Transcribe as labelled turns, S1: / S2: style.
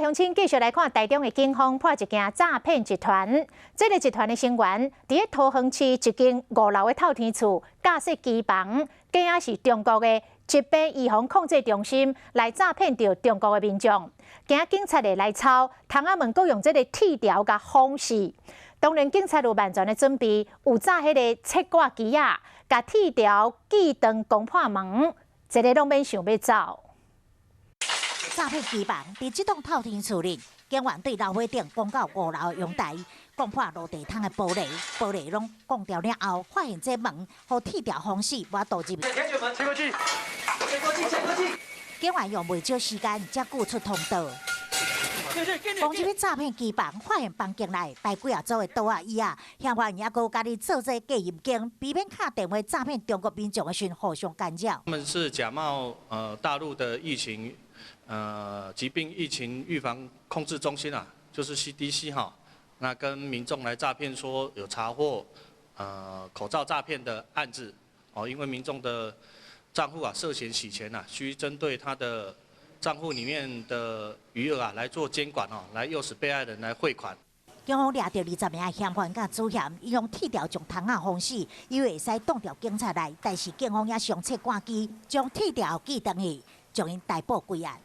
S1: 鄉親繼續來看台中的警方破一件詐騙集團。這个集團的成員佇咧桃園市一間五樓的透天厝架設機房，假是中國的疾病預防控制中心來詐騙著中國的民眾。驚警察會來抄，窗仔門閣用這个鐵條共封死。當然，警察有萬全的準備，有紮彼个切割機仔，共鐵條鋸斷攻破門，一个攏免想欲走。
S2: 詐騙機房佇這棟透天厝裡，警員對樓尾頂攻到五樓陽台，摃破落地窗的玻璃，玻璃攏摃掉了後，發現這門予鐵條封死，無法度入。
S3: 切過去，切過去，切過去。
S2: 警員用袂少時間才救出通道。攻入去詐騙機房，發現房間內擺幾仔組的桌仔椅仔，嫌犯猶閣家己做這隔音間，避免敲電話詐騙中國民眾的時互相干擾。
S4: 他們是假冒大陸的疫情。疾病疫情預防控制中心啊，就是 CDC 哈，那跟民眾來詐騙說有查獲口罩詐騙的案子，哦，因為民眾的賬戶啊涉嫌洗錢啊，需針對他的賬戶裡面的餘額啊來做監管哦，來誘使被害人來匯款。
S2: 警方掠著20名嫌犯佮主嫌，伊用鐵條將窗仔封死，以為會使擋著警察來，但是警方也上切割機，將鐵條鋸斷去，將𪜶逮捕歸案。